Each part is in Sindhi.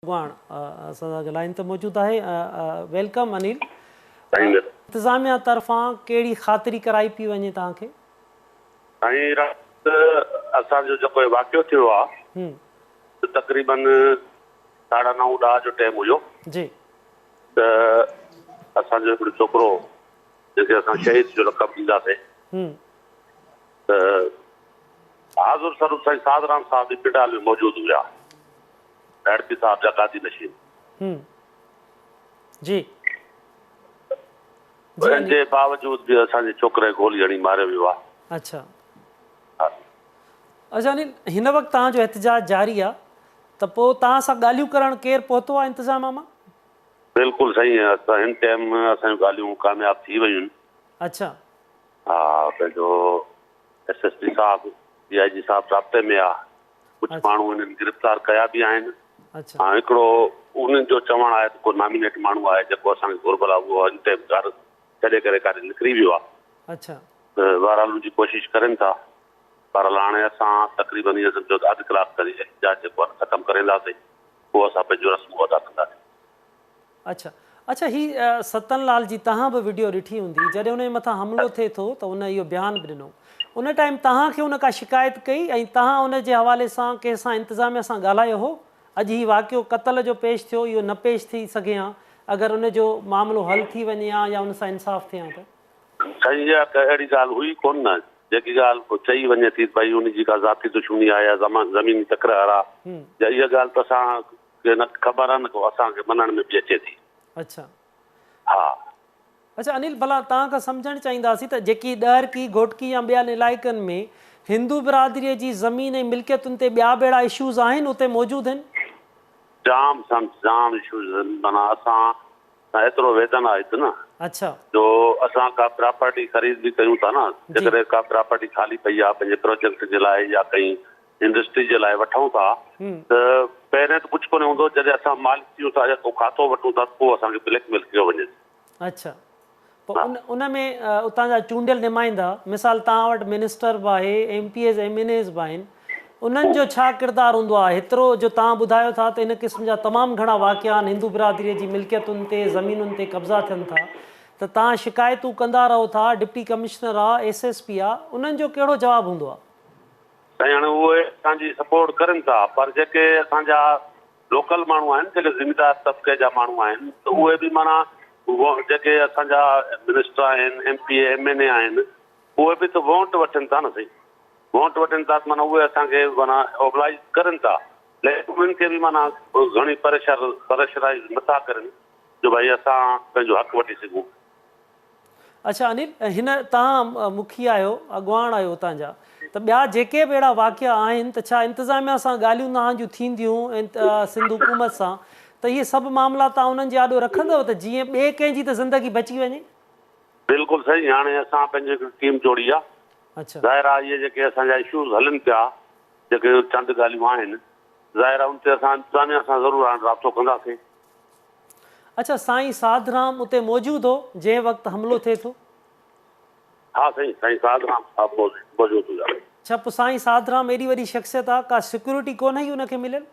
اڳواڻ اسان سان گڏ لائين تي موجود آهي welcome Anil انتظاميا طرفان ڪهڙي خاطري ڪرائي پئي وڃي توهان کي؟ سائين رات اسان جو جيڪو هي واقعو ٿيو آ ته تقريبن ساڍا نو ڏهه جو ٽيم هيو جي ته اسان جو هڪڙو ڇوڪرو جنهن کي اسان شهيد جو لقب ڏينداسين ته حاضر سروپ سائين ساڌ رام صاحب به پنڊال ۾ موجود هيا ڏهڙڪي صاحب جا گادي نشين. جي جي ان جي باوجود به اسان جي ڇوڪري کي گولي هڻي ماريو ويو آهي. اڇا اڇا انيل هن وقت توهان جو احتجاج جاري آ ته پوء توهان سان ڳالهيون ڪرڻ ڪير پهتو آ انتظامه مان؟ بلڪل سائين اسان هن ٽيم اسان جون ڳالهيون ڪامياب ٿي ويون آهن. اڇا. ها پنهنجو ايس ايس پي صاحب ڊي I جي صاحب رابطي ۾ آ. ڪجهه ماڻهو هنن گرفتار ڪيا به آهن ۽ هڪڙو انهن جو چوڻ آهي ته ڪو نامينيٽ ماڻهو آهي جيڪو اسان کي گهربل آهي اهو هن ٽائيم گهر ڇڏي ڪري ڪاڏي نڪري ويو آهي ته بهرحال ان جي ڪوشش ڪرين ٿا بهرحال هاڻي اسان تقريبن ائين سمجهو ته اڌ ڪلاڪ تائين احتجاج جيڪو آهي ختم ڪرينداسين پوء اسان پنهنجون رسمون ادا ڪنداسين. اڇا اڇا هي ستن لال جي تهان به وڊيو ڏٺي هوندي جڏهن ان جي مٿان حملو ٿئي ٿو ته ان اهو بيان به ڏنو ان ٽائيم تهان کي ان ڪا شڪايت ڪئي ۽ تهان ان جي حوالي سان ڪنهن سان انتظاميه سان ڳالهايو هو اڄ هي واقعو قتل جو پيش ٿيو اهو نه پيش ٿي سگهي هان اگر ان جو معاملو حل ٿي وڃي هان يا ان سان انصاف ٿئي هان ته. سائين اها ڪا اهڙي ڳالهه هئي ڪونه نه جيڪي ڳالهه چئي وڃي ٿي ته ڀائي ان جي ڪا ذاتي دشمني آهي يا زميني تڪرار آهي يا اها ڳالهه ته اسان کي نه خبر آ نه ڪو اسان کي مڃڻ ۾ به اچي ٿي. اڇا. ها. اڇا انيل ڀلا توهان کان سمجهڻ چاهينداسين ته جيڪي ڏهرڪي، گهوٽڪي يا ٻين علائقن ۾ هندو برادريء جي زمين ۽ ملڪيتن تي ٻيا به اهڙا اشوز آهن اتي موجود هن؟ جام سم جام اشوز آهن معنيٰ اسان سان ايترو ويڌن آهي هت نه. اڇا. جو اسان ڪا پراپرٽي خريد به ڪيون ٿا نه جيڪڏهن ڪا پراپرٽي خالي پئي آهي پنهنجي پروجيڪٽ جي لاء يا ڪنهن انڊسٽري جي لاء وٺون ٿا ته پهرين ته ڪجهه ڪونهي هوندو جڏهن اسان مالڪ ٿيون ٿا يا ڪو کاتو وٺون ٿا ته پوء اسان کي بليڪ ميل ڪيو وڃي ٿو. اڇا پوء ان ان ۾ اتان جا چونڊيل نمائندا مثال توهان وٽ منسٽر به آهي M P As M N As به آهن انهن جو ڇا ڪردار هوندو آهي هيترو جو توهان ٻڌايو ٿا ته ان قسم جا تمام گهڻا واقعا آهن هندو برادري جي ملڪيتن تي زمينن تي قبضا ٿين ٿا ته توهان شڪايتون ڪندا رهو ٿا ڊپٽي ڪمشنر آ ايس ايس پي آ انهن جو ڪهڙو جواب هوندو آهي. سائين هاڻي اهي اسان جي سپورٽ ڪرين ٿا پر جيڪي اسان جا لوڪل ماڻهو آهن جيڪي زميندار طبقي جا ماڻهو آهن ته اهي به معنيٰ جيڪي اسان جا منسٽر آهن M P A M N A آهن اهي به ته ووٽ وٺن ٿا نه سائين ووٽ وٺن ٿا ته معنيٰ اهي اسان کي معنيٰ اوبلائز ڪرن ٿا ليڪن انهن کي به معنيٰ گهڻي پريشر پريشرائز نٿا ڪرن جو ڀائي اسان پنهنجو حق وٺي سگهون. اڇا انيل هن توهان مکي آهيو اڳواڻ آهيو اتان جا ته ٻيا جيڪي به اهڙا واقعا آهن ته ڇا انتظاميا سان ڳالهيون توهان جون ٿينديون سنڌ حڪومت سان ته اهي سڀ معاملا توهان انهن جي آڏو رکندؤ ته جيئن ٻئي ڪنهن جي ته زندگي بچي وڃي. بلڪل سائين هاڻي اسان پنهنجي هڪڙي ٽيم جوڙي آ اڇا. ظاهر آ اهي جيڪي اسان جا اشوز هلن پيا جيڪي چند ڳالهيون آهن ظاهر آ ان تي اسان انتظاميا سان ضرور هاڻي رابطو ڪنداسين. اڇا سائين ساڌ رام اتي موجود هو جنهن وقت حملو ٿئي ٿو؟ ها سائين سائين ساڌ رام صاحب موجود هيا. ڇا پوء سائين ساڌ رام ايڏي وڏي شخصيت آ ڪا سيڪيورٽي ڪونه هئي ان کي مليل؟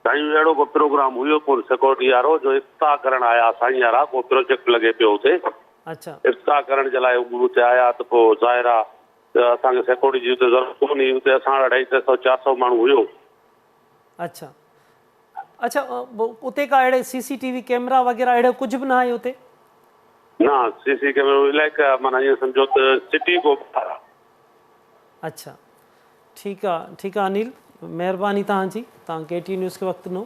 سائين اهڙو ڪو پروگرام هيو ڪونه سيڪيورٽي وارو جو افتتاح ڪرڻ آيا سائين وارا ڪو پروجيڪٽ لڳي پيو اتي اڇا. افتتاح ڪرڻ جي لاء هو اتي آيا ته پوء ظاهر آ ته اسان کي سيڪيورٽي جي اتي ضرورت ڪونه هئي اتي اسان وٽ اڍائي ٽي سئو چار سئو ماڻهو هيو. اڇا اڇا اتي ڪا اهڙي سي سي ٽي وي ڪيمرا وغيره اهڙو ڪجهه به نه آهي اتي؟ نه سي سي ڪيمرو علائقه معنيٰ ائين سمجهو ته سٽي کان ٻاهر آ. اڇا ٺيڪ آ ٺيڪ آ انيل مهرباني توهان جي توهان ڪي ٽي نيوز کي وقت ڏنو.